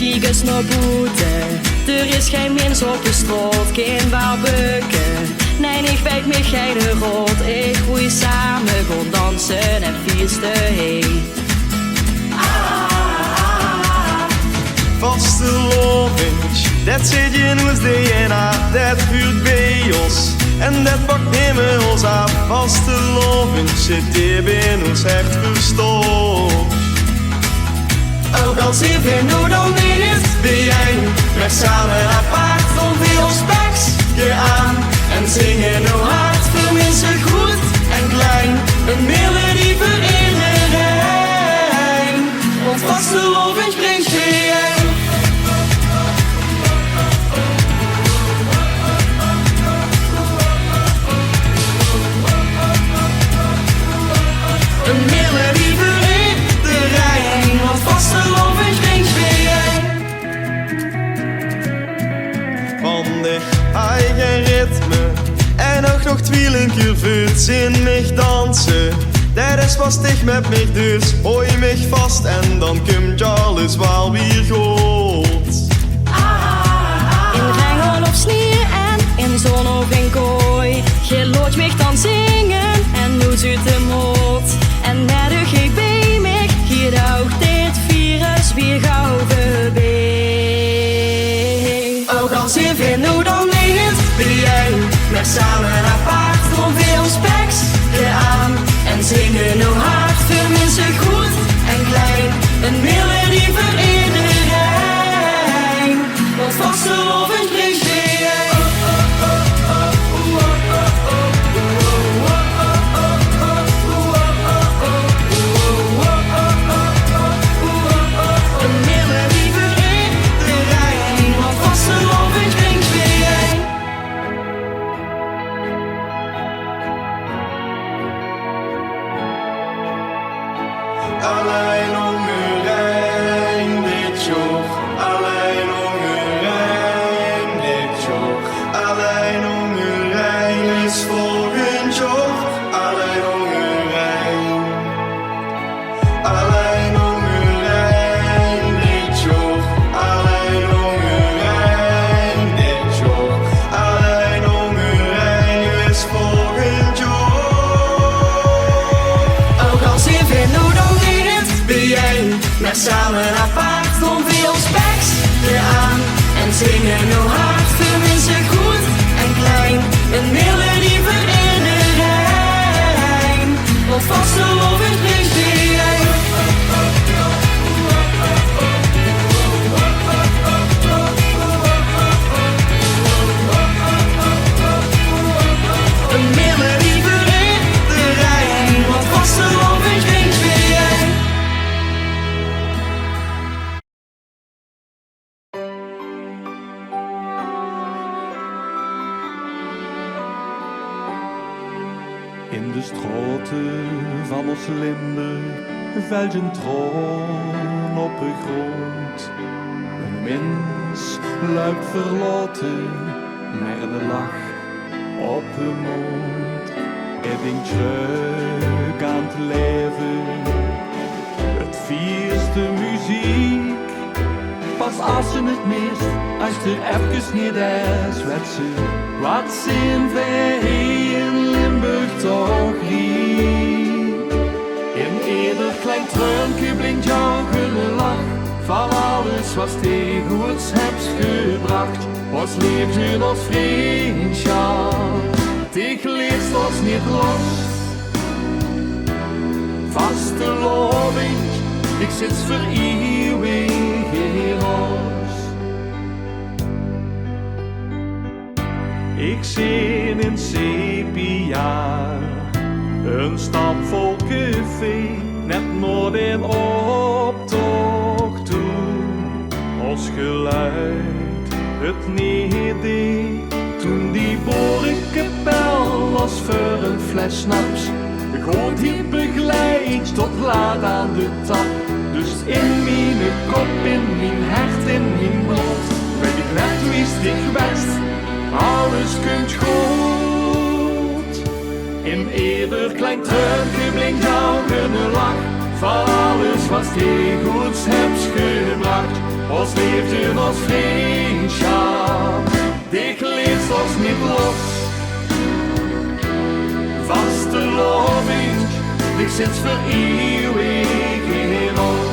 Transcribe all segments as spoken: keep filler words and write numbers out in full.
Kiek ins nao boete, d'r is gein mins op de straot, kin waal bökke. Nein, ich weit mich geine raod, ich woei same gaon danse en fieste, hey. Vastelaovend, det zit in ós D N A, det huurt bie ós en det pak nemes ós aaf. Vastelaovend zit diep in ós hert verstop. Ouch al zeen veer noe dan neet biejein, mer same apart, doon veer ós bekske aan en zinge noe hard veur minse, groet en klein, ein melodie veur ederein. Want vastelaovend bringk biejein. Ein melodie veur ederein, want vastelaovend bringk biejein. Van dich eige ritme en ouch nog twieël ein kier veur zin mich danse. Det is waat dich mit mich deis, hooj mich vas en dan kump alles waal weer good. In raenj of snieë en in zon of in kooj, geer laot mich dan zinge en noe zuut de mood. En net uch hie bie mich, hie ouch dit virus weer gauw veurbie. Ouch al zeen veer noe dan neet biejein, mer same apart, doon veer ós bekske aan en zinge noe hard veur minse, groet en klein, ein melodie veur ederein. Want vastelaovend bringk biejein. Ein melodie veur ederein, want vastelaovend bringk biejein. Allein óngerein dit jaor, allein óngerein dit jaor, allein óngerein is volgend jaor, allein óngerein. Allein óngerein dit jaor, allein óngerein dit jaor, allein óngerein is volgend jaor. Ouch al zeen veer noe dan neet biejein, mer same apart, doon veer ós bekske aan en zinge noe hard veur minse, groet en klein, ein melodie veur ederein. Want vastelaovend bringk biejein. Ein melodie veur ederein, want vastelaovend bringk biejein. In de straote van ós Limburg vèlt ein traon op de grond. Ein mins luip verlaote, mer de lach op de mónd. Hae dink trök aan 't laeve. 't Vies de meziek, pas as se 't mist, as 't efkes neet is, wèts se waat zeen veer hie in Limburg toch riek. In eder klein treunke blinkt ouch eine lach, van alles waat se good höbs gebrach. Ós leefde, ós vrundsjap, dich leets ós neet los. Vastelaovend, dich zits veur iewig in ós. Ich zeen in sepia ein stampvol café, net nao d'n optoch toe. Ós geluid 't neet deeg, toen die boerekapel ós veur ein fles sjnaps good haet begeleid tot laat aan de tap. Dus in miene kop, in mien hert, in mien blood weit ich net wie 't dich wèts, alles kump good. In eder klein treunke blinkt ouch eine lach, van alles waat Steeds good höbs gebrach, ós leefde, ós vrundsjap. Dich leets ós neet los. Vastelaovendj, dich zits veur iewig in ós.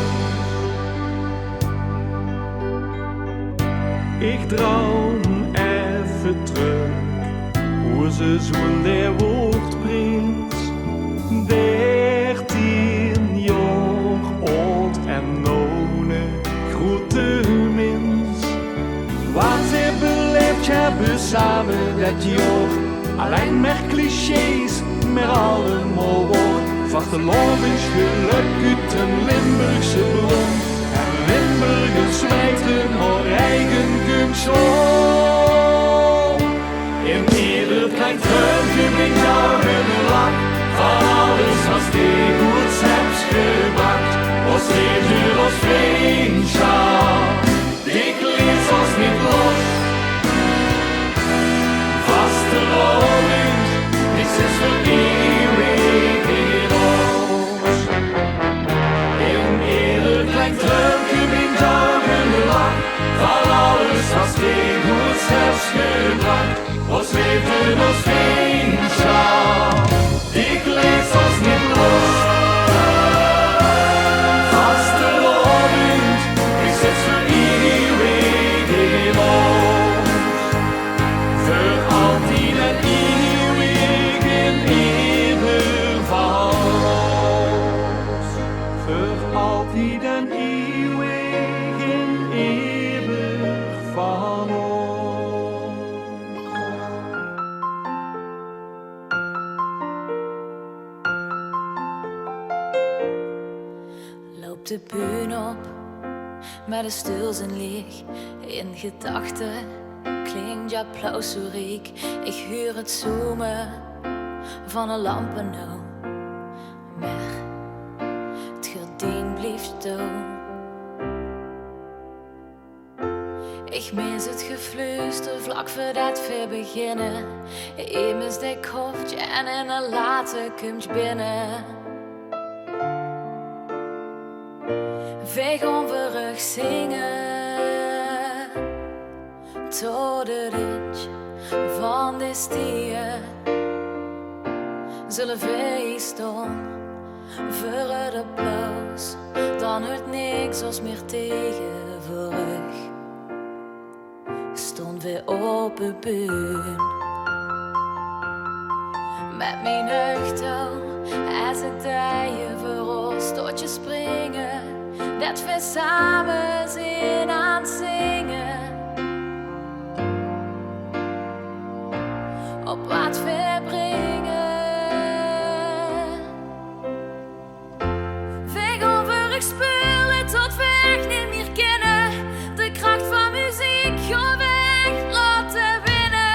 Ich druim effe trök, oze zoon dae woort prins. Dertien jaor aad en noe 'ne groete mins. Waat höbbe v'r beleef, höbbe v'r same det jaor. Allein mer clichés, mer allemaol waor. Vastelaovesgelök oet ein Limburgse bron. En Limburgers weite häör eige kunst. In eder klein truimke blinkt dao eine lach. Van alles waat dich good höbs gebrach, ós leefde, ós vrundsjap. Dich leets ós neet los. Vastelaovendj, dich zits veur iewig in ós. In eder klein truimke blinkt dao eine lach. Van alles waat dich good höbs gebrach, ós leefde, ós vrundsjap. Dich leets ós neet los. Vastelaovendj, dich zits veur iewig in ós. Veur altied en iewig in eder van ós. Veur altied en iewig in eder van ós. Loup de bühne op, mer de stool zeen leeg. In gedachte klink 't applaus zo riek. Ich huur 't zoeme van de lampe noe, mer 't gerdien blief toe. Ich mis 't gefluuster vlak veurdet veer beginne. Emes dae kómp en in 'n late kump binne. Veer gaon veur uch zinge. Tot 't indj van de stier zulle veer hie staon. Veur 't applaus, dan heurt niks ós mier tege. Veur uch staon veer op de bühne. Mit mien huug touw, es 't deje veur ós, tot geer springe, det veer same zeen aan 't zinge. Op waat veer bringe. Veer gaon veur uch speule tot veer ech neet mier kinne. De krach van meziek gaon veer uch laote winne.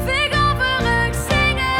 Veer gaon veur uch zinge.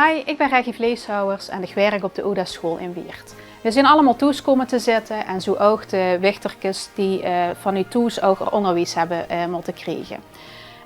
Hi, ich bin Reggie Vleeshouwers en ich werk op de Oda-school in Wieërt. Veer zeen allemaol thoes kómme te zitte en zoe ouch de wichterkes die, eh, vanoet thoes ouch häör óngerwies höbbe, eh, mótte kriege.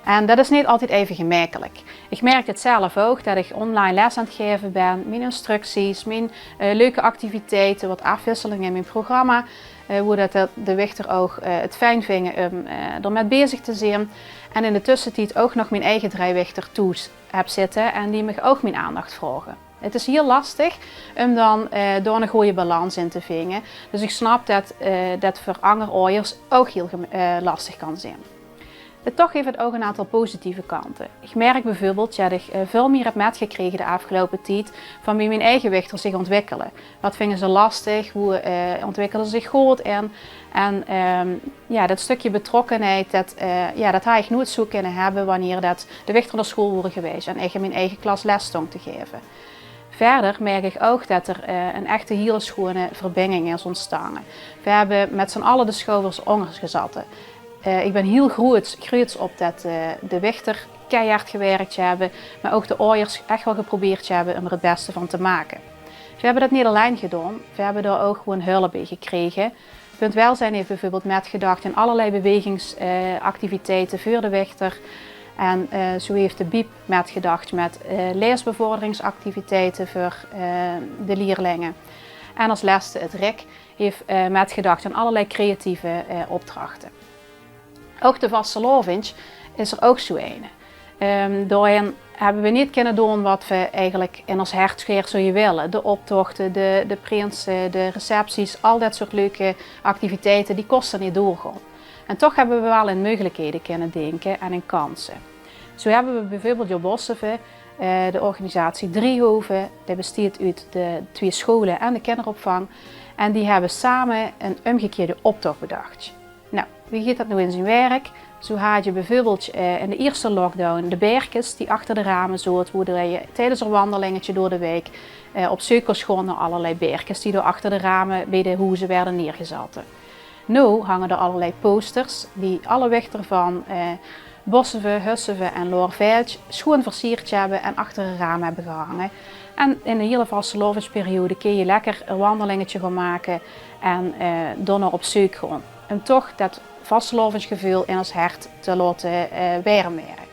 En det is neet altied effe gemekelik. Ich merk 't zelf ouch, det ich online les aan 't gaeve bin, mien instructies, mien, eh, leuke activiteite, wat aafwisseling in mien programma, eh, wo det de, de wichter ouch, eh, 't fijn vinge um, eh, d'r mit bezig te zeen. En in de tössetied ouch nog mien eige drei wichter thoes höb zitte en die mich ouch mien aandach vraoge. 't Is hiel lastig um dan, eh, dao 'n gooj balans in te vinge. Dus ich snap det, eh, det veur anger oajers ouch hiel gem-, eh, lastig kan zeen. Eh, toch haet 't ouch 'n aantal positieve kante. Ich merk beveurbeeld det ich, eh, väöl mieër höb mitgekrege de aafgeloupe tied van wie mien eige wichter zich óntwikkele. Wat vinge ze lastig? Wo, eh, óntwikkele ze zich good in? En, ehm, jao, det stökske betrokkenheid, det, eh, jao, det haw ich noeats zoe kinne höbbe wannieër det de wichter nao school wore gewaes en ich in mien eige klas les stóng te gaeve. Wiejer merk ich ouch det d'r, eh, 'n echte hiel sjoeane verbinjing is óntstange. Veer höbbe mit z'n alle de schouwers ónger gezatte. Eh, ich bin hiel gruuets, gruuets op det, eh, de wichter keihard gewirk höbbe, mer ouch de oajers ech waal geprobeerd höbbe um d'r 't bèste van te make. Veer höbbe det neet allein gedaon, veer höbbe dao ouch gewoen hulp bie gekrege. Punt Welzijn haet beveurbeeld mitgedach in allerlei bewegings-, eh, activiteite veur de wichter. En, eh, zoe haet de Biep mitgedach mit, eh, laesbevorderingsactiviteite veur, eh, de lierlinge. En es lèste 't Rik haet, eh, mitgedach in allerlei creatieve, eh, opdrachte. Ouch de vastelaovendj is d'r ouch zoe eine. Ehm, daoin höbbe veer neet kinne doon wat veer eigelik in ós hert gaer zouwe wille. De optochte, de, de prinse, de recepties, al det soort leuke activiteite, die kóste neet doorgaon. En toch höbbe veer waal in meugelikhede kinne dinke en in kanse. Zoe höbbe veer beveurbeeld hie op Bosseve, eh, de organisatie Driehoven, die besteit oet de twieë schoele en de kinderopvang. En die höbbe same 'n umgekieëde optoch bedach. Noe, wie geit det noe in zien wirk? Zoe haaj je beveurbeeld, eh, in de ierste lockdown de baerkes die achter de rame zote, wo-door je tiedes ein wandelingetje door de wiek, eh, op zeuk kós gaon nao allerlei baerkes die dao achter de rame bie de hoeze woorte neergezatte. Noe hange d'r allerlei posters die alle wichter van, eh, Bosseve, Husseve en Loorveldj sjoean versierd höbbe en achter de rame höbbe gehange. En in de hiele vastelaovesperiode kins se lekker ein wandelingetje gaon make en, eh, daonao op zeuk gaon. Um toch det vastelaovesgeveul in ós hert te laote, eh, werm waere.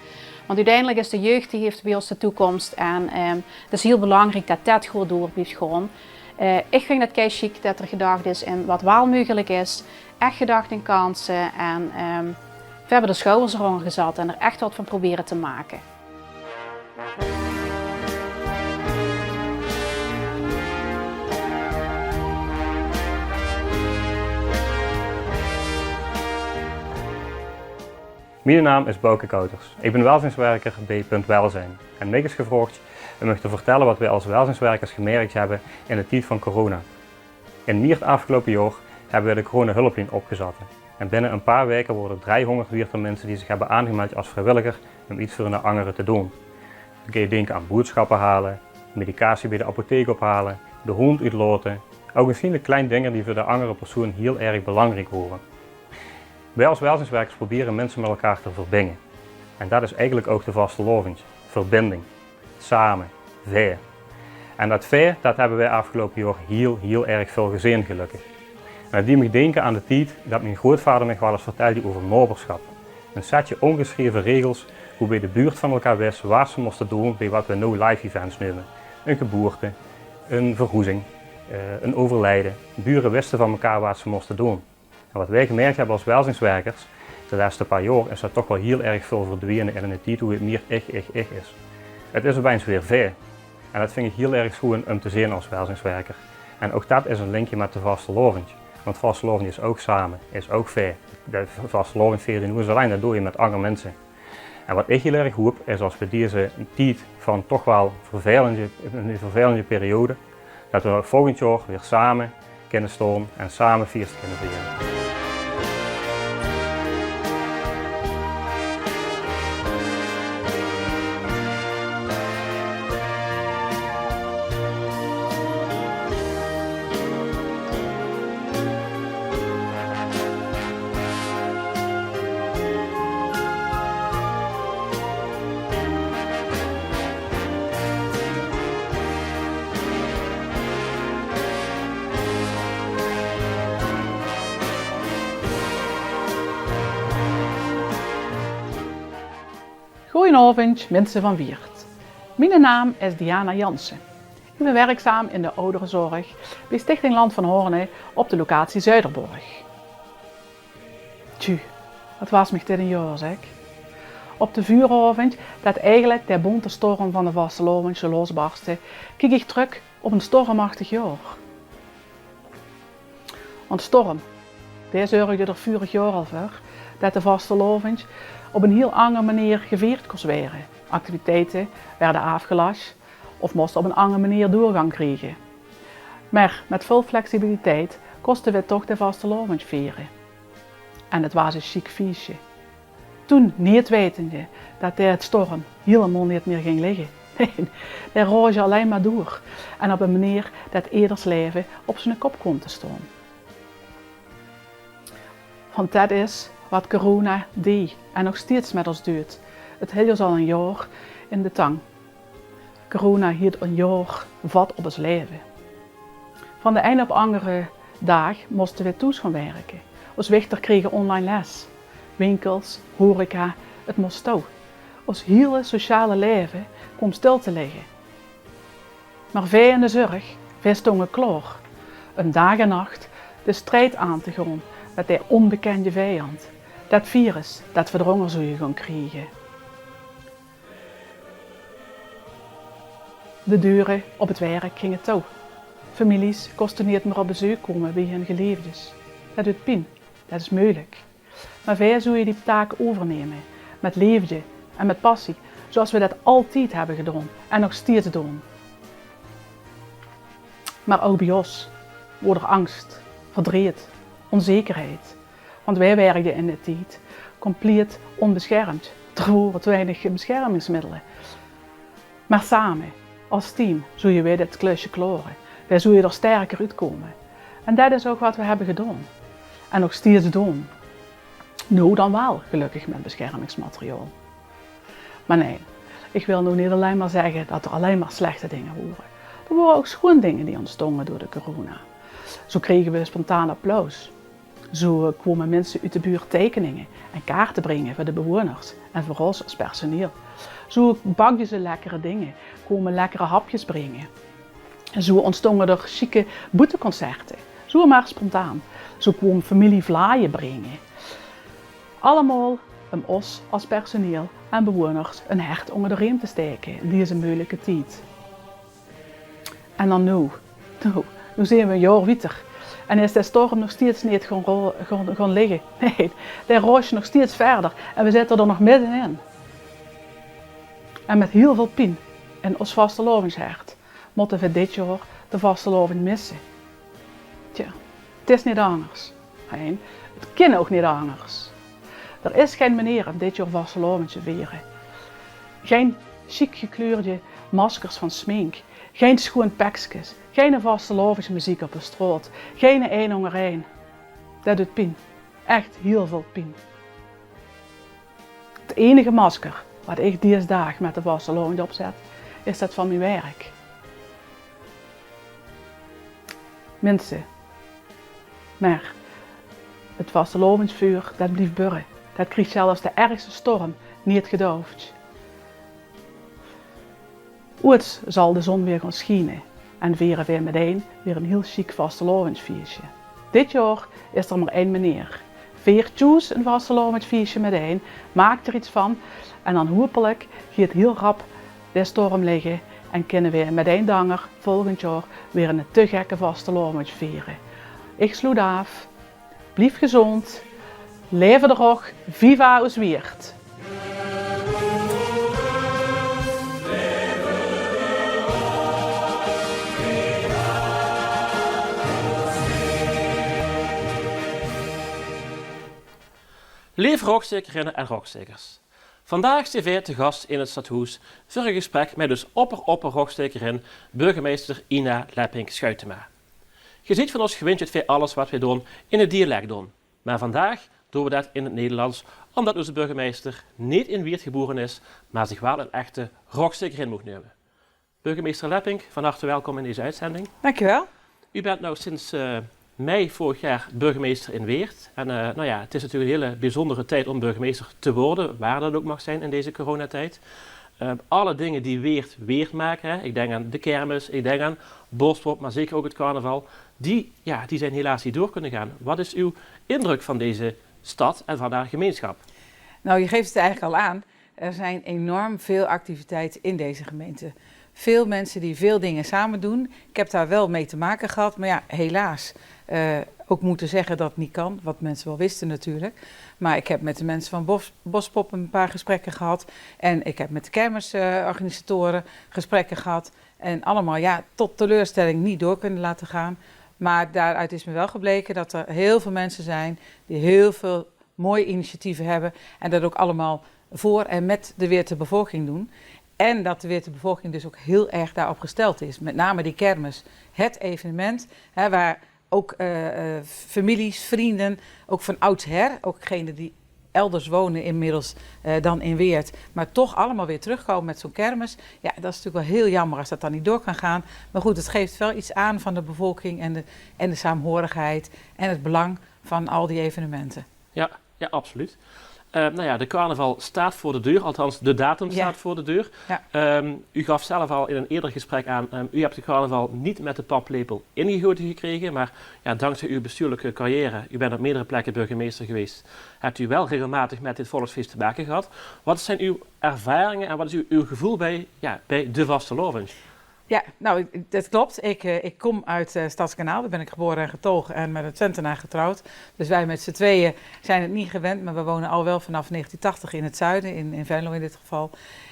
Want oeteindelik is de jeug die haet bie ós de toekóms en, ehm, 't is hiel belangriek det det good door blief gaon. Eh, ich vinj det kei sjiek det d'r gedach is in wat waal meugelik is, ech gedach in kanse en, ehm, veer höbbe de schouwers d'rónger gezat en d'r ech wat van probere te make. Miene naam is Bauke Kouters. Ich bin welzijnswerker bie Punt Welzijn en mich is gevraogd um uch te vertelle wat veer es welzijnswerkers gemerk höbbe in de tied van corona. In miert aafgeloupe jaor höbbe veer de coronahulplien opgezat. En binne ein paar waeke wore d'r driehóngerd Wieërter minse die zich höbbe aangemeld es vriewilliger um get veur eine angere te doon. Dan kins se dinke aan boodsjappe haole, medicatie bie de apotheek ophale, de hóndj oetlaote, ouch ein sjienlik klein dinger die veur de angere persoon hiel erg belangriek wore. Veer es welzijnswerkers probere minse mit elkaar te verbinje. En det is eigelik ouch de vastelaovendj. Verbinding. Same. Veer. En det veer, det höbbe veer aafgeloupe jaor hiel, hiel erg väöl gezeen, gelökkig. En det deej mich dinke aan de tied det mien groeatvader mich waal ins vertèldje euver naoberschap. Ein setje óngesjreve regels woebie de buurt van elkaar wis waat ze móste doon bie wat veer noe life events neume. Ein geboorte, ein verhoezing, eh, ein euverlieje. Bure wiste van mekaar waat ze móste doon. En wat veer gemerk höbbe es welzijnswerkers, de lèste paar jaor is det toch waal hiel erg väöl verdwene in eine tied woe 't mier ich, ich, ich is. 't Is opeins weer veer. En det vinj ich hiel erg sjoean um te zeen es welzijnswerker. En ouch det is ein linkje mit de vastelaovendj. Want vastelaovendj is ouch same, is ouch veer. De vastelaovendj viere noe is allein, det doon se mit anger minse. En wat ich hiel erg haop is, es veer deze tied van toch waal vervelendje, ein vervelendje periode, det veer volgend jaor weer same kinne staon en same fieëst kinne viere. Goojenaovendj, minse van Wieërt. Miene naam is Diana Jansen. Ich bin werkzaam in de ouderezorg bie Stichting Land van Hoorne op de locatie Zuiderborg. Tju, wat waas mich dit ein jaor, zeg. Op de vuuraovendj, det eigelik de bónte storm van de vastelaovendj losbarstte, kiek ich trök op ein stormachtig jaor. Want storm, dae zörgde d'r vurig jaor al veur det de vastelaovendj op ein hiel anger meneer gevierd kós waere. Activiteite waerde aafgelas of móste op ein anger meneer doorgang kriege. Mer mit väöl flexibiliteit kóste we toch de vastelaovendj viere. En det waas ein sjiek fiesje. Toen, neet weitende det dae storm hielemaol neet mier ging ligke. Nae, dae raosde allein mer door. En op ein meneer det eder 's laeve op zien kop kaom te staon. Want det is wat corona deej en nog steeds mit ós duit. Het hilt ós al ein jaor in de tang. Corona hilt ein jaor vat op ós laeve. Van de ein op angere daag móste we thoes gaon werke. Ós wichter krege online les. Winkels, horeca, het mós touw. Ós hiele sociale laeve kaom stil te ligke. Mer veer in de zörg, veer stónge klaor um daag en nach de strijd aan te gaon mit dae ónbekende vijand, det virus det we d'r ónger zouwe gaon kriege. De deure op het werk ginge touw. Families kóste neet mier op bezeuk kómme bie hun geleefdes. Det duit pien, det is meujelik. Mer veer zouwe die taak euvernumme, mit leefde en mit passie, zoeas we det altied höbbe gedaon en nog steeds doon. Mer ouch bie ós woor d'r angs, verdreet, ónzekerheid. Want weej wirkde in dae tied compleet ónbesjermd. D'r wore te weinig besjermingsmiddele. Mer same, es team, zouwe weej dit klusje klaore. Weej zouwe d'r sterker oetkómme. En det is ouch wat we höbbe gedaon. En nog steeds doon. Noe dan waal, gelökkig mit besjermingsmateriaal. Mer nae, ich wil noe neet allein mer zègke det d'r allein mer slechte dinger wore. D'r wore ouch sjoeën dinger die óntstónge door de corona. Zoe krege we spontaan applaus. Zoe kwome minse oet de buurt teikeninge en kaarte bringe veur de bewoners en veur ós es personeel. Zoe bakde ze lekkere dinger, kwome lekkere hapjes bringe. En zoe óntstónge d'r sjieke boeteconcerte. Zoe mer spontaan. Zoe kwom femilie vlaaie bringe. Allemaol um ós es personeel en bewoners ein hert ónger de reem te staeke in deze meujelikke tied. En dan noe. Noe, noe zeen we ein jaor wiejer. En is de storm nog steeds neet gaon ro-, gaon, gaon ligke. Nae, dae raosde nog steeds wiejer. En we zitte d'r nog middenin. En mit hiel väöl pien in ós vastelaovendshert mótte we dit jaor de vastelaovendj misse. Tja, 't is neet angers. Hein, 't kin ouch neet angers. D'r is gein meneer um dit jaor vastelaovendj te viere. Gein sjiek gekleurde maskers van smink. Gein sjoeën pekskes. Gein vastelaovesmeziek op de straot. Gein ein ónger ein. Det duit pien. Ech hiel väöl pien. 't Einige masker wat ich dees daag mit de vastelaovendj opzèt, is det van mien werk. Minse, mer 't vastelaovesvuur, det blief burre. Det krieg zelfs de ergste storm neet gedaofdj. Oeats zal de zon weer gaon sjiene en viere weer metein weer ein hiel sjiek vastelaovesfieësje. Dit jaor is d'r mer ein meneer. Vier thoes ein vastelaovesfieësje metein, maak d'r get van en dan hopelik geit hiel rap de storm ligke en kinne weer metein danger volgend jaor weer ein te gekke vastelaovesfieësje viere. Ich sloet aaf. Blief gezóndj, laeve de rog, viva ós Wieërt! Leef rogstaekerinne en rogstaekers. Vandaag zeen veer te gas in 't stadhoes veur e gesprek mit ós opper-opper-rogstaekerin, burgemeister Ina Leppink-Schuitema. Geer zeet van ós gewindj det veer alles wat veer doon in 't dialek doon. Mer vandaag doon veer det in 't Nederlands, ómdet ózze burgemeister neet in Wieërt gebore is, mer zich waal ein echte rogstaekerin moog neume. Burgemeister Leppink, van harte welkom in deze oetzending. Dank u wel. U bent nou sinds, eh, mei vorig jaar burgemeester in Weert. En eh, nou ja, het is natuurlijk een hele bijzondere tijd om burgemeester te worden, waar dat ook mag zijn in deze coronatijd. Eh, alle dingen die Weert Weert maken, hè. Ik denk aan de kermis, ik denk aan Bospop, maar zeker ook het carnaval. Die, ja, die zijn helaas niet door kunnen gaan. Wat is uw indruk van deze stad en van haar gemeenschap? Nou, je geeft het eigenlijk al aan. Er zijn enorm veel activiteiten in deze gemeente. Veel mensen die veel dingen samen doen. Ik heb daar wel mee te maken gehad, maar ja, helaas eh, ook moeten zeggen dat het niet kan, wat mensen wel wisten natuurlijk. Maar ik heb met de mensen van Bos, Bospop een paar gesprekken gehad. En ik heb met de kermisorganisatoren gesprekken gehad. En allemaal, ja, tot teleurstelling niet door kunnen laten gaan. Maar daaruit is me wel gebleken dat er heel veel mensen zijn die heel veel mooie initiatieven hebben. En dat ook allemaal voor en met de Weerter bevolking doen. En dat de Weerter bevolking dus ook heel erg daarop gesteld is. Met name die kermis, het evenement, hè, waar ook eh, eh, families, vrienden, ook van oudsher, ook degenen die elders wonen inmiddels eh, dan in Weert, maar toch allemaal weer terugkomen met zo'n kermis. Ja, dat is natuurlijk wel heel jammer als dat dan niet door kan gaan. Maar goed, het geeft wel iets aan van de bevolking en de, en de saamhorigheid en het belang van al die evenementen. Ja, ja, absoluut. Eh, nou ja, de carnaval staat voor de deur, althans de datum Ja. staat voor de deur. Ja. Ehm, u gaf zelf al in een eerder gesprek aan, ehm, u hebt de carnaval niet met de paplepel ingegoten gekregen, maar ja, dankzij uw bestuurlijke carrière, u bent op meerdere plekken burgemeester geweest, hebt u wel regelmatig met dit volksfeest te maken gehad. Wat zijn uw ervaringen en wat is uw, uw gevoel bij, ja, bij de vastelaovend? Ja, nou, ik- dat klopt. Ik, eh, ik kom uit eh Stadskanaal. Daar ben ik geboren en getogen en met een Twentenaar getrouwd. Dus wij met z'n tweeën zijn het niet gewend, maar we wonen al wel vanaf negentien tachtig in het zuiden, in, in Venlo in dit geval.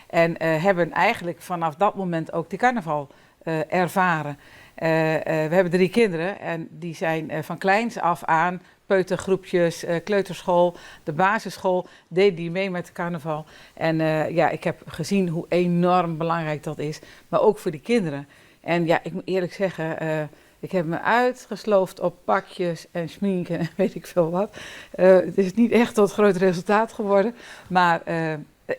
En eh, hebben eigenlijk vanaf dat moment ook die carnaval eh, ervaren. Eh, eh, we hebben drie kinderen en die zijn eh, van kleins af aan peutergroepjes, eh, kleuterschool, de basisschool, deden die mee met de carnaval. En eh, ja, ik heb gezien hoe enorm belangrijk dat is, maar ook voor die kinderen. En ja, ik moet eerlijk zeggen, eh, ik heb me uitgesloofd op pakjes en schminken en weet ik veel wat. Eh, het is niet echt tot groot resultaat geworden, maar eh,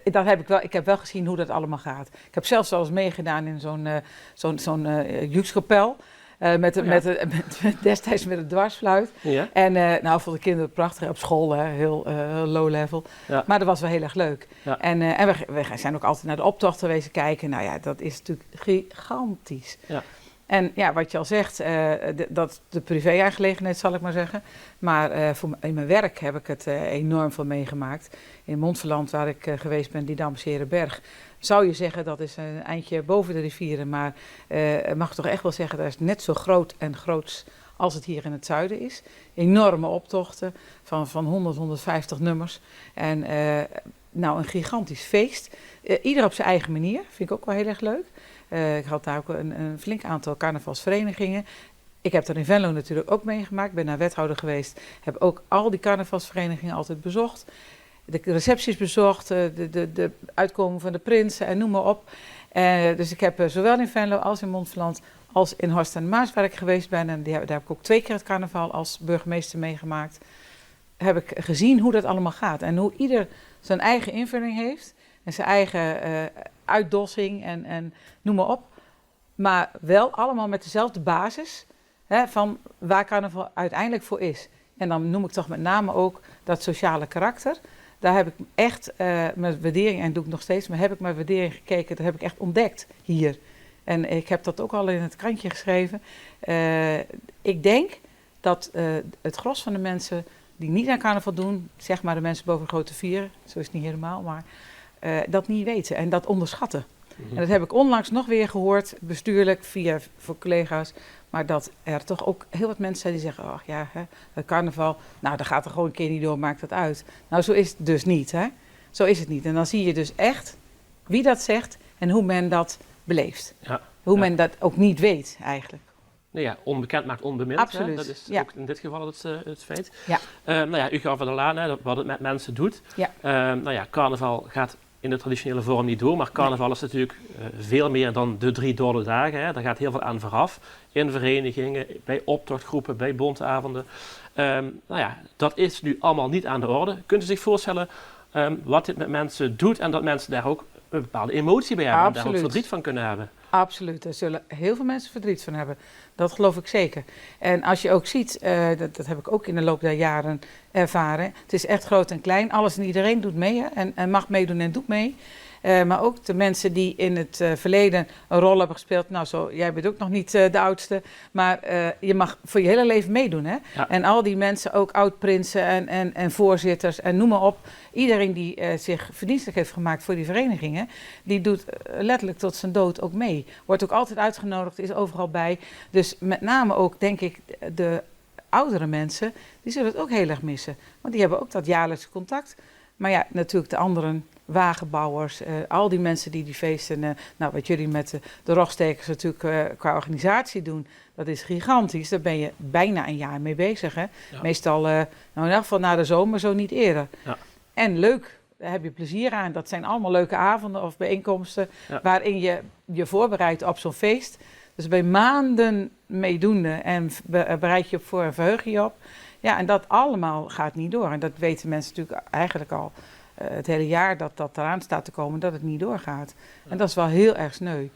dat heb ik wel, ik heb wel gezien hoe dat allemaal gaat. Ik heb zelfs al eens meegedaan in zo'n eh, zo'n zo'n eh, jeugdkapel. Eh, met, Oh ja. met, met, met- destijds met een dwarsfluit. Ja? En eh, nou, vond de kinderen prachtig op school, hè, heel eh, low level. Ja. Maar dat was wel heel erg leuk. Ja. En, eh, en we, we zijn ook altijd naar de optochten wezen kijken. Nou ja, dat is natuurlijk gigantisch. Ja. En ja, wat je al zegt, eh, de- dat de privé-aangelegenheid, zal ik maar zeggen. Maar eh, voor, m- in mijn werk heb ik het eh, enorm veel meegemaakt. In Montferland, waar ik eh, geweest ben, die Damserenberg, zou je zeggen dat is een eindje boven de rivieren. Maar eh, mag ik toch echt wel zeggen, dat is net zo groot en groots als het hier in het zuiden is. Enorme optochten van, van honderd, honderdvijftig nummers. En eh, nou, een gigantisch feest. Eh, ieder op zijn eigen manier, vind ik ook wel heel erg leuk. Eh, ik had daar ook een, een flink aantal carnavalsverenigingen. Ik heb dat in Venlo natuurlijk ook meegemaakt. Ik ben daar wethouder geweest. Heb ook al die carnavalsverenigingen altijd bezocht. De recepties bezocht, eh, de, de, de uitkomen van de prinsen en noem maar op. Eh, dus ik heb eh, zowel in Venlo als in Montferland als in Horst aan de Maas, waar ik geweest ben, en die, heb- daar heb ik ook twee keer het carnaval als burgemeester meegemaakt, heb ik gezien hoe dat allemaal gaat. En hoe ieder zijn eigen invulling heeft en zijn eigen eh, uitdossing en, en noem maar op. Maar wel allemaal met dezelfde basis, hè, van waar carnaval uiteindelijk voor is. En dan noem ik toch met name ook dat sociale karakter. Daar heb ik echt eh, met waardering, en doe ik nog steeds, maar heb ik met waardering gekeken, dat heb ik echt ontdekt hier. En ik heb dat ook al in het krantje geschreven. Eh, ik denk dat eh, het gros van de mensen die niet aan carnaval doen, zeg maar de mensen boven de grote vier, zo is het niet helemaal, maar eh, dat niet weten en dat onderschatten. En dat heb ik onlangs nog weer gehoord, bestuurlijk, via voor collega's. Maar dat er toch ook heel wat mensen zijn die zeggen: "Ach ja, hè, het carnaval, nou, dan gaat er gewoon een keer niet door, maakt dat uit." Nou, zo is het dus niet, hè? Zo is het niet. En dan zie je dus echt wie dat zegt en hoe men dat beleeft. Ja. Hoe Ja. men dat ook niet weet, eigenlijk. Nou ja, onbekend maakt onbemind. Hè? Absoluut, Dat is ja. ook in dit geval het, eh, het feit. Ja. Eh, nou ja, u gaf het al aan, hè, dat wat het met mensen doet. Ja. Eh, nou ja, carnaval gaat in de traditionele vorm niet door. Maar carnaval is natuurlijk eh, veel meer dan de drie dolle dagen. Hè. Daar gaat heel veel aan vooraf. In verenigingen, bij optochtgroepen, bij bonte avonden. Ehm, nou ja, dat is nu allemaal niet aan de orde. Kunt u zich voorstellen ehm, wat dit met mensen doet en dat mensen daar ook een bepaalde emotie bij hebben en daar ook Absoluut. Verdriet van kunnen hebben? Absoluut, daar zullen heel veel mensen verdriet van hebben. Dat geloof ik zeker. En als je ook ziet, eh, dat, dat heb ik ook in de loop der jaren ervaren. Het is echt groot en klein. Alles en iedereen doet mee, hè, en, en mag meedoen en doet mee. Eh, maar ook de mensen die in het eh, verleden een rol hebben gespeeld. Nou, zo, jij bent ook nog niet eh, de oudste. Maar eh, je mag voor je hele leven meedoen, hè? Ja. En al die mensen, ook oud-prinsen en, en, en voorzitters en noem maar op. Iedereen die eh, zich verdienstelijk heeft gemaakt voor die verenigingen, die doet eh, letterlijk tot zijn dood ook mee. Wordt ook altijd uitgenodigd, is overal bij. Dus met name ook, denk ik, de oudere mensen, die zullen het ook heel erg missen. Want die hebben ook dat jaarlijkse contact. Maar ja, natuurlijk de anderen, wagenbouwers, eh, al die mensen die die feesten, eh, nou, wat jullie met de, de Rogstekers natuurlijk eh, qua organisatie doen, dat is gigantisch. Daar ben je bijna een jaar mee bezig, hè? Ja. Meestal, eh, nou, in elk geval na de zomer, zo niet eerder. Ja. En leuk, daar heb je plezier aan. Dat zijn allemaal leuke avonden of bijeenkomsten Ja. waarin je je voorbereidt op zo'n feest. Dus ben je maanden meedoende en be- bereid je op voor en verheug je je op. Ja, en dat allemaal gaat niet door. En dat weten mensen natuurlijk eigenlijk al eh, het hele jaar, dat dat eraan staat te komen, dat het niet doorgaat. En dat is wel heel erg sneu.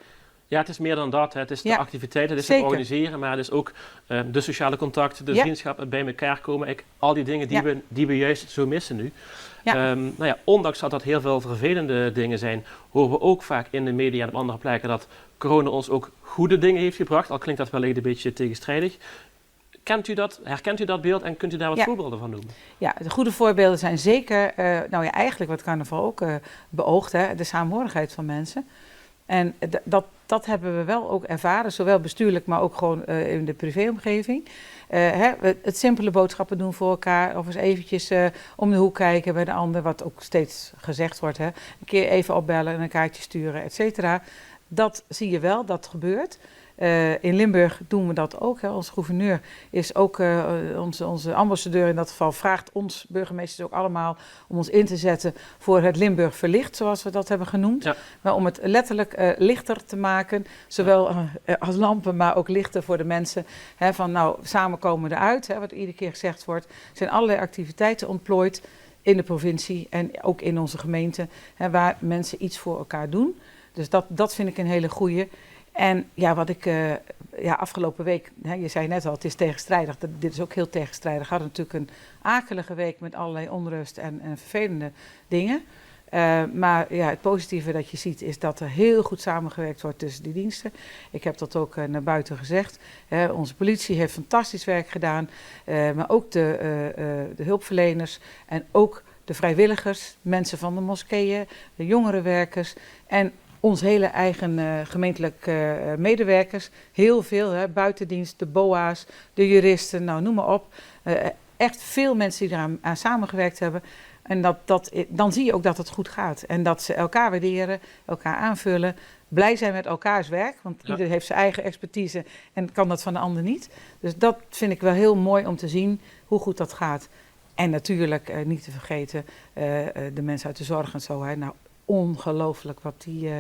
Ja, het is meer dan dat. Hè. Het is de Ja, activiteit, het is het zeker. organiseren, maar het is ook eh, de sociale contacten, de Ja. vriendschappen, bij elkaar komen. Ik, al die dingen die, Ja. we, die we juist zo missen nu. Ja. Ehm, nou ja, ondanks dat dat heel veel vervelende dingen zijn, horen we ook vaak in de media en op andere plekken dat corona ons ook goede dingen heeft gebracht. Al klinkt dat wellicht een beetje tegenstrijdig. Kent u dat, herkent u dat beeld en kunt u daar wat Ja. voorbeelden van noemen? Ja, de goede voorbeelden zijn zeker, eh, nou ja, eigenlijk wat carnaval ook eh, beoogt, hè, de samenhorigheid van mensen. En d- dat, dat hebben we wel ook ervaren, zowel bestuurlijk, maar ook gewoon eh, in de privéomgeving. Eh, hè, we- het simpele boodschappen doen voor elkaar, of eens eventjes eh, om de hoek kijken bij de ander, wat ook steeds gezegd wordt. Hè. Een keer even opbellen, een kaartje sturen, et cetera. Dat zie je wel, dat gebeurt. Eh, in Limburg doen we dat ook. Hè. Onze gouverneur is ook, eh, onze, onze ambassadeur in dat geval, vraagt ons burgemeesters ook allemaal om ons in te zetten voor het Limburg Verlicht, zoals we dat hebben genoemd. Ja. Maar om het letterlijk eh, lichter te maken, zowel eh, als lampen, maar ook lichter voor de mensen. Hè, van nou, samen komen we eruit, hè, wat iedere keer gezegd wordt. Er zijn allerlei activiteiten ontplooid in de provincie en ook in onze gemeente, hè, waar mensen iets voor elkaar doen. Dus dat, dat vind ik een hele goeie. En ja, wat ik eh, ja, afgelopen week, hè, je zei net al, het is tegenstrijdig. Dat, dit is ook heel tegenstrijdig. We hadden natuurlijk een akelige week met allerlei onrust en, en vervelende dingen. Eh, maar ja, het positieve dat je ziet is dat er heel goed samengewerkt wordt tussen die diensten. Ik heb dat ook eh, naar buiten gezegd. Hè, onze politie heeft fantastisch werk gedaan. Eh, maar ook de, eh, eh, de hulpverleners en ook de vrijwilligers, mensen van de moskeeën, de jongerenwerkers en ons hele eigen eh, gemeentelijk eh, medewerkers. Heel veel, hè, buitendienst, de boa's, de juristen, nou noem maar op. Eh, echt veel mensen die eraan aan samengewerkt hebben. En dat, dat, dan zie je ook dat het goed gaat. En dat ze elkaar waarderen, elkaar aanvullen. Blij zijn met elkaars werk, want Ja. ieder heeft zijn eigen expertise en kan dat van de ander niet. Dus dat vind ik wel heel mooi om te zien hoe goed dat gaat. En natuurlijk, eh, niet te vergeten, eh, eh, de mensen uit de zorg en zo. Hè. Nou, ongelooflijk wat die, eh,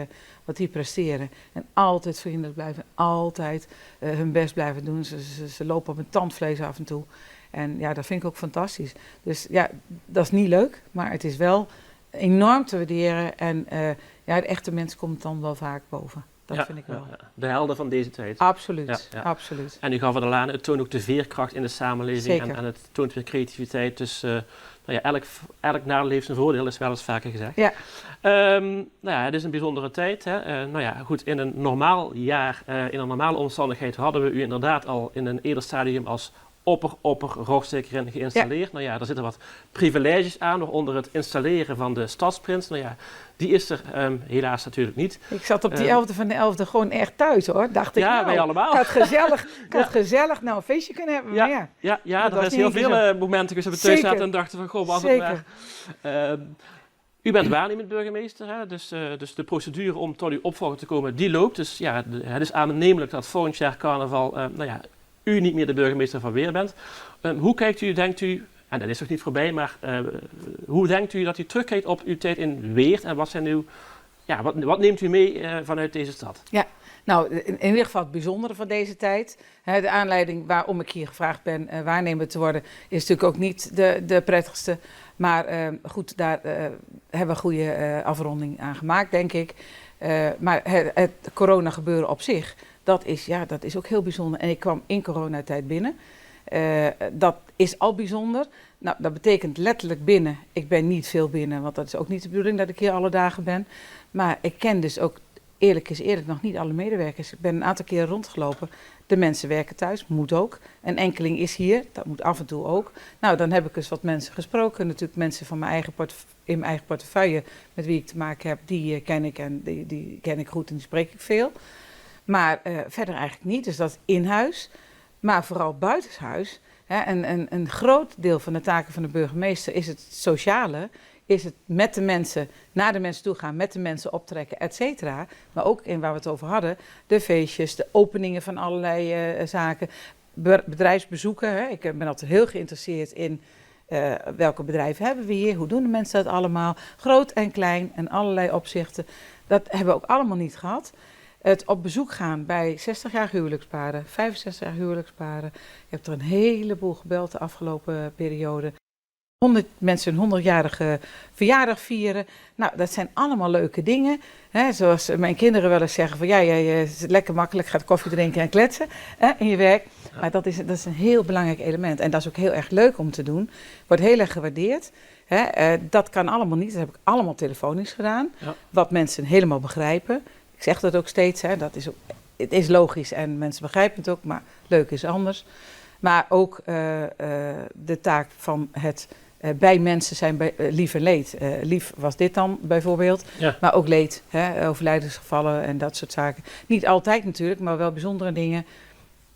wat die presteren. En altijd vriendelijk blijven, altijd eh, hun best blijven doen. Ze, ze, ze lopen op een tandvlees af en toe. En ja, dat vind ik ook fantastisch. Dus ja, dat is niet leuk, maar het is wel enorm te waarderen. En eh, ja, de echte mens komt dan wel vaak boven. Dat Ja, vind ik wel. Ja, ja. De helden van deze tijd. Absoluut, Ja, ja. Absoluut. En u gaf het al aan, het toont ook de veerkracht in de samenleving. Zeker. En, en het toont weer creativiteit. Dus eh, nou ja, elk, elk nadeel heeft zijn voordeel, is wel eens vaker gezegd. Ja. Ehm, nou ja, het is een bijzondere tijd. Hè. Eh, nou ja, goed, in een normaal jaar, eh, in een normale omstandigheid hadden we u inderdaad al in een eerder stadium als opper, opper, Rogstekerin geïnstalleerd. Nou ja, er zitten wat privileges aan, waaronder het installeren van de stadsprins. Nou ja, die is er ehm, helaas natuurlijk niet. Ik zat op die Eh, elfde van de elfde gewoon echt thuis, hoor. Dacht ik, Ja, nou, wij allemaal. Ik had gezellig, ik had gezellig nou een feestje kunnen hebben. Maar ja, Ja, ja, Dat er was is niet heel eens veel zo. eh, momenten geweest dat we thuis Zeker. zaten en dachten van, goh, was het Zeker. Maar. Ehm, u bent waarnemend burgemeester, hè? Dus, eh, dus de procedure om tot uw opvolger te komen, die loopt. Dus ja, de- het is aannemelijk dat volgend jaar carnaval, eh, nou ja, u niet meer de burgemeester van Weer bent. Ehm, hoe kijkt u, denkt u, en dat is nog niet voorbij, maar eh, hoe denkt u dat u terugkijkt op uw tijd in Weert en wat zijn uw, ja, wat, wat neemt u mee eh, vanuit deze stad? Nou, in, in ieder geval het bijzondere van deze tijd. Hè, de aanleiding waarom ik hier gevraagd ben eh, waarnemer te worden is natuurlijk ook niet de, de prettigste. Maar eh, goed, daar eh, hebben we een goede eh, afronding aan gemaakt, denk ik. Eh, maar het, het coronagebeuren op zich, dat is, ja, dat is ook heel bijzonder. En ik kwam in coronatijd binnen. Eh, dat is al bijzonder. Nou, dat betekent letterlijk binnen. Ik ben niet veel binnen, want dat is ook niet de bedoeling dat ik hier alle dagen ben. Maar ik ken dus ook, eerlijk is eerlijk, nog niet alle medewerkers. Ik ben een aantal keren rondgelopen. De mensen werken thuis, moet ook. Een enkeling is hier, dat moet af en toe ook. Nou, dan heb ik eens wat mensen gesproken. Natuurlijk mensen van mijn eigen portef- in mijn eigen portefeuille met wie ik te maken heb, die eh, ken ik en die, die ken ik goed en die spreek ik veel. Maar eh, verder eigenlijk niet, dus dat is in huis. Maar vooral buitenshuis. Hè, en een, een groot deel van de taken van de burgemeester is het sociale, is het met de mensen, naar de mensen toe gaan, met de mensen optrekken, et cetera. Maar ook in waar we het over hadden, de feestjes, de openingen van allerlei eh, zaken, be- bedrijfsbezoeken. Hè. Ik eh, ben altijd heel geïnteresseerd in eh, welke bedrijven hebben we hier, hoe doen de mensen dat allemaal, groot en klein en allerlei opzichten. Dat hebben we ook allemaal niet gehad. Het op bezoek gaan bij zestig-jarige huwelijksparen, vijfenzestig-jarige huwelijksparen. Ik heb er een heleboel gebeld de afgelopen periode. Honderd mensen hun honderdjarige verjaardag vieren. Nou, dat zijn allemaal leuke dingen. Hè, zoals mijn kinderen wel eens zeggen van ja, jij eh, zit lekker makkelijk, gaat koffie drinken en kletsen hè, in je werk. Maar dat is, dat is een heel belangrijk element. En dat is ook heel erg leuk om te doen. Wordt heel erg gewaardeerd. Hè, eh, dat kan allemaal niet. Dat heb ik allemaal telefonisch gedaan. Ja. Wat mensen helemaal begrijpen. Ik zeg dat ook steeds. Hè, dat is ook, het is logisch en mensen begrijpen het ook. Maar leuk is anders. Maar ook eh, eh, de taak van het eh, bij mensen zijn bij, eh, lief en leed. Eh, lief was dit dan bijvoorbeeld. Ja. Maar ook leed, hè, overlijdensgevallen en dat soort zaken. Niet altijd natuurlijk, maar wel bijzondere dingen.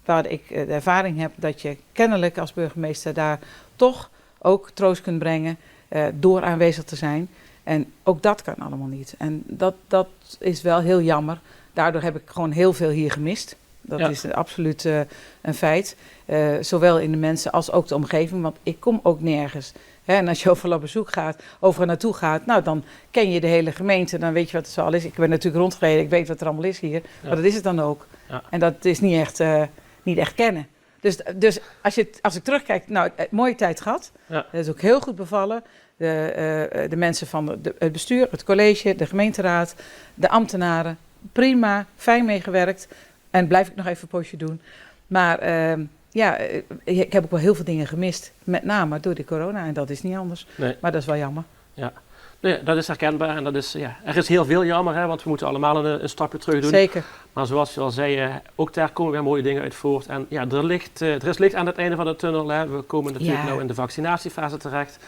Waar ik eh, de ervaring heb dat je kennelijk als burgemeester daar toch ook troost kunt brengen eh, door aanwezig te zijn. En ook dat kan allemaal niet. En dat, dat is wel heel jammer. Daardoor heb ik gewoon heel veel hier gemist. Dat Ja. is absoluut eh, een feit. Eh, zowel in de mensen als ook de omgeving. Want ik kom ook nergens. Hè, en als je overal op bezoek gaat, overal naartoe gaat, nou dan ken je de hele gemeente. Dan weet je wat er zoal is. Ik ben natuurlijk rondgereden, ik weet wat er allemaal is hier. Ja. Maar dat is het dan ook. Ja. En dat is niet echt, eh, niet echt kennen. Dus, dus als, je, als ik terugkijk, nou, eh, mooie tijd gehad. Ja. Dat is ook heel goed bevallen. De, eh, de mensen van de, het bestuur, het college, de gemeenteraad, de ambtenaren. Prima, fijn meegewerkt. En blijf ik nog even een poosje doen. Maar ehm, ja, eh, ik heb ook wel heel veel dingen gemist. Met name door de corona. En dat is niet anders. Nee. Maar dat is wel jammer. Ja. Nee, dat is herkenbaar en dat is, ja, er is heel veel jammer, hè, want we moeten allemaal een, een stapje terug doen. Zeker. Maar zoals je al zei, eh, ook daar komen weer mooie dingen uit voort. En ja, er, ligt, eh, er is licht aan het einde van de tunnel. Hè. We komen natuurlijk Ja. nou in de vaccinatiefase terecht.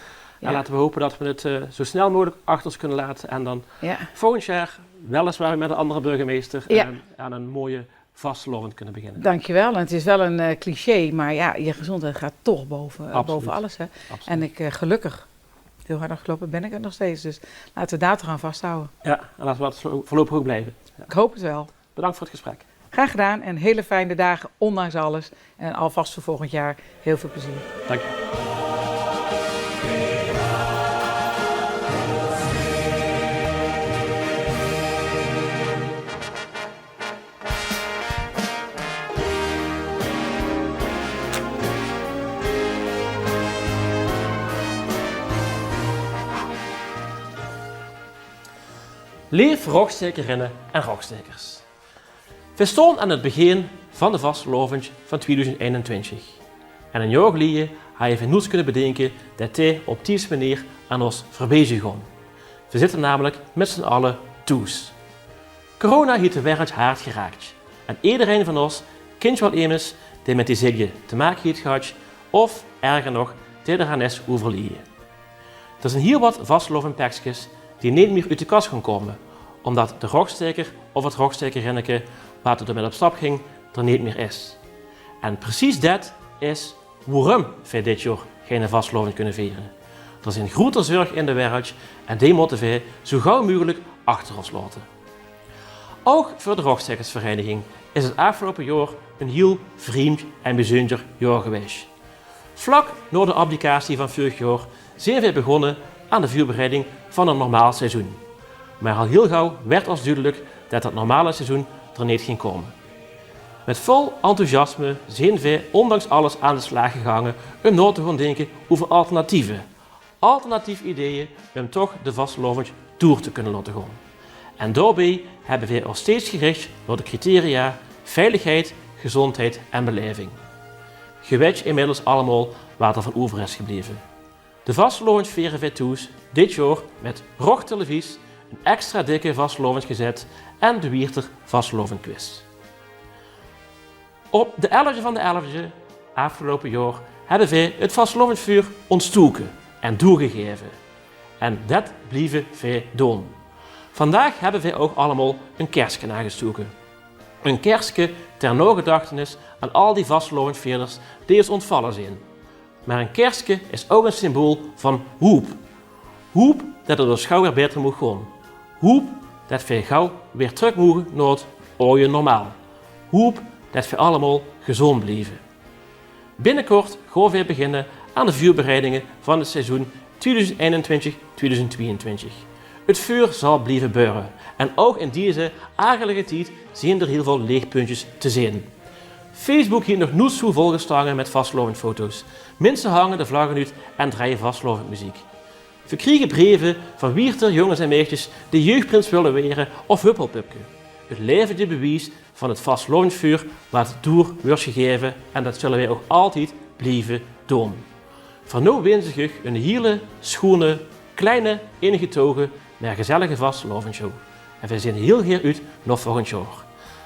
En Ja. laten we hopen dat we het eh, zo snel mogelijk achter ons kunnen laten. En dan Ja. volgend jaar weliswaar weer met een andere burgemeester Ja. eh, aan een mooie vastelaovend kunnen beginnen. Dankjewel. En het is wel een eh, cliché, maar ja, je gezondheid gaat toch boven, Absoluut. boven alles. Hè? Absoluut. En ik, eh, gelukkig, heel hard afgelopen, ben ik het nog steeds. Dus laten we daar toch aan vasthouden. Ja, en laten we dat zo- voorlopig ook blijven. Ja. Ik hoop het wel. Bedankt voor het gesprek. Graag gedaan en hele fijne dagen, ondanks alles. En alvast voor volgend jaar heel veel plezier. Dank je. Leef Rogstaekerinne en Rogstaekers. Veer stoon aan 't begin van de vastelaovendj van twieëdoezendj einentwintjig. En ein jaor geleje hawwe veer noets kunne bedinke det dit op dees meneer aan ós veurbie zów gaon. Veer zitte namelik mit z'n alle thoes. Corona heet de wereld hard geraak. En ederein van ós kintj waal emes dae mit die zilje te make heet gehad, of erger nog, dae d'raan is euverleje. 't Zien hiel waat vastelaovendjpekskes die neet mier oet de kas gaon kómme, ómdet de Rogstaeker of 't Rogstaekerinneke, waat d'r mit op stap góng, d'r neet mier is. En precies det is woerum veer dit jaor geine vastelaovendj kunne viere. D'r zien groeter zörg in de wereld en die mótte veer zoe gauw meugelik achter ós laote. Ouch veur de Rogstaekersvereiniging is 't aafgeloupe jaor ein hiel vreemd en bezunjer jaor gewaes. Vlak nao de abdicatie van veurig jaor zien veer begónne aan de veurbereiding van ein normaal seizoen. Mer al hiel gauw woort ós dudelik det det normale seizoen d'r neet ging kómme. Mit vol enthousiasme zien veer óndanks alles aan de slaag gegange um nao te gaon dinke euver alternatieve, alternatief ideeë um toch de vastelaovendj door te kunne laote gaon. En daobie hebbe veer os steeds gerich nao de criteria veiligheid, gezondheid en belaeving. Geer wètj inmiddels allemaol waat d'r van euver is gebleve. De vastelaovendj viere veer thoes dit jaor mèt Rog Televies, 'n extra dikke vastelaovendj gezèt en de Wieërter vastelaovendj quiz. Op de elfde van de elfde aafgeloupe jaor hebbe veer 't vastelaovendjvuur ontstoke en doorgegaeve. En det blieve veer doon. Vandaag hebbe veer ouch allemaol 'n kerske aangestoke. 'n Kerske ter nagedachtenis aan al die vastelaovendjvierders die os ontvalle zeen. Mer 'n kerske is ouch 'n symbool van hoop. Hoop det 't os gauw weer baeter moog gaon. Hoop det veer gauw weer trök moge nao 't aoje normaal. Hoop det veer allemaol gezóndj blieve. Binnekort gaon veer beginne aan de veurbereidinge van 't seizoen twiedoezend einentwintjig, twiedoezend twieëntwintjig. 't Vuur zal blieve beure en ouch in deze akelige tied zeen d'r hiel väöl leechpuntjes te zeen. Facebook hiet nog noets zoe volgestange mèt vastelaovendjfoto's. Minse hange de vlagge oet en drejje vastelaovendjmeziek. Veer kriege breve van Wieërter jónges en meidjes die jeugdprins wille waere of Huppelpupke. 't Laevendje bewies van 't vastelaovendjvuur waat door wuuertj gegaeve en det zölle veer ouch altied blieve doon. Veur noe wins ich uch 'n hiel sjoeane, kleine, ingetoge, mer gezellige vastelaovendjshow. En veer zeen hiel gaer oet nao volgendj jaor.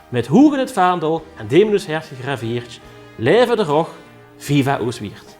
Mèt hoeg in 't vaandel en Deem in os hert gegraveerdj: Laeve de Rog, viva Oos Wieërt.